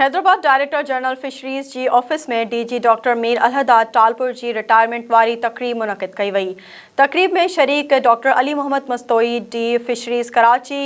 Hyderabad director general fisheries جي office ۾ D G doctor Mir Allahdad Talpur جي retirement واري تقريب منعقد ڪئي وئي. تقريب ۾ شريڪ doctor Ali Muhammad Mastoi, D fisheries Karachi,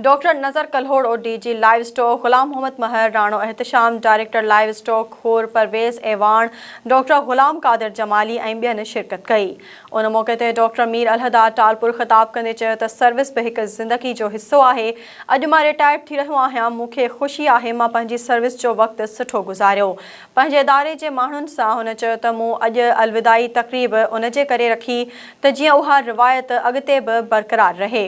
doctor Nazar Kalhoro, D G livestock, Ghulam Muhammad Mehar, Rano Ehtesham, director livestock Khor Parvez Awan, doctor Ghulam Qadir Jamali ۽ ٻين شرڪت ڪئي. ان موقعي تي ڊاڪٽر مير الهداد ٽالپور خطاب ڪندي چيو ته سروس به هڪ زندگي جو حصو آهي، اڄ مان رٽائرڊ ٿي رهيو آهيان، مون کي خوشي آهي مان پنهنجي سروس جو وقت سٺو گذاريو. پنهنجي اداري جي ماڻهن سان هن چيو ته مون اڄ الوداعي تقريب ان جي ڪري رکي ته جيئن اها روايت اڳتي به برقرار رهي.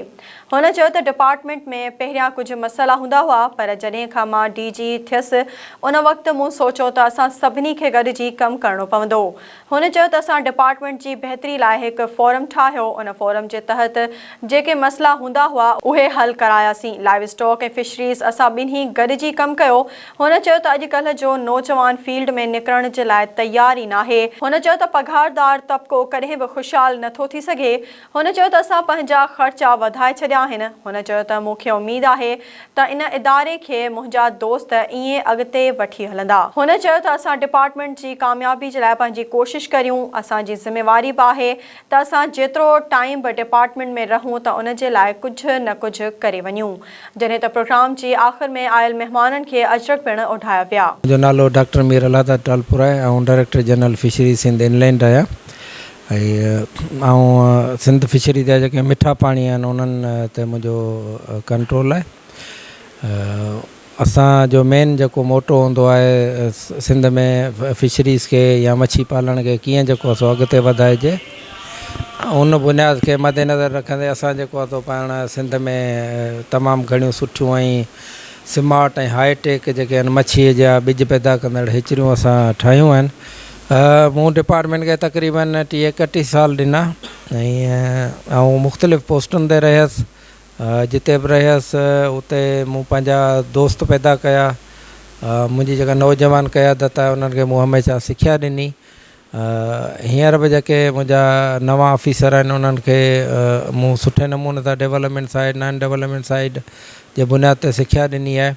هن چيو ته ڊپارٽمينٽ ۾ پهريان ڪجهه مسئلا هوندا هئا پر جڏهن کان مان ڊي جي ٿيس ان وقت مون سوچيو ته اسان سڀني کي گڏجي ڪم ڪرڻو پوندو. هن چيو ته اسان ڊپارٽمينٽ جي بهتري لاء هڪ فورم ٺاهيو، ان فورم جي تحت جيڪي مسئلا هوندا هئا، اهي حل ڪراياسين، لائيو اسٽاڪ ۽ فشريز اسان ٻنهي گڏجي ڪم ڪيو، هن چيو ته اڄڪلهه جو نوجوان فيلڊ ۾ نڪرڻ جي لاء تيار ئي ناهي، هن چيو ته پگهاردار طبقو ڪڏهن به خوشحال نٿو ٿي سگهي، هن چيو ته اسان پنهنجا خرچا وڌائي ڇڏيا آهن، هن چيو ته مون کي اميد آهي ته ان اداري کي منهنجا دوست ائين اڳتي وٺي هلندا. هن چيو ته اسان ڊپارٽمينٽ جي ڪاميابي جي لاء پنهنجي ڪوشش ڪريون، اسان جي ذميواري به آهي ته اسان جيترو ٽائيم به ڊپارٽمينٽ ۾ رهون ته ان جي لاء ڪجهه نه ڪجهه ڪري وڃون. جڏهن ته پروگرام جي آخر ۾ آيل مهمانن کي اجرڪ پڻ اوڍايا ويا. منهنجو نالو ڊاڪٽر مير الهداد ٽالپر آهي. آئون director general fisheries Sindh inland آهيان ۽ آئون سنڌ فشري جا جيڪي مٺا پاڻي آهن انهن تي منهنجو ڪنٽرول آهي. اسان جو مين جيڪو موٽو هوندو آهي سنڌ ۾ فشريز کي يا مڇي پالڻ کي ڪيئن جيڪو آهي سو اڳتي وڌائجي ان بنياد کي مد نظر رکندي اسان جيڪو آهي سو پاڻ سنڌ ۾ تمام گهڻيون سٺيون ۽ سمارٽ ۽ هاء ٽيڪ جيڪي آهن مڇي جا ٻج پيدا ڪندڙ هيچريون اسان ٺاهيون آهن مون ڊپارٽمينٽ کي تقريبن ٽيهه ايڪٽيهه سال ڏنا ۽ آئون مختلف پوسٽن تي رهيس جتي به رهيس اتي مون پنهنجا دوست پيدا ڪيا. منهنجي جيڪا نوجوان قيادت آهي انهن کي مون هميشه سکيا ڏني. هينئر به جيڪي منهنجا نوان آفيسر آهن انهن کي مون سٺي نموني سان ڊولپمينٽ سائيڊ نان ڊولپمينٽ سائيڊ جي بنياد تي سکيا ڏني آهي.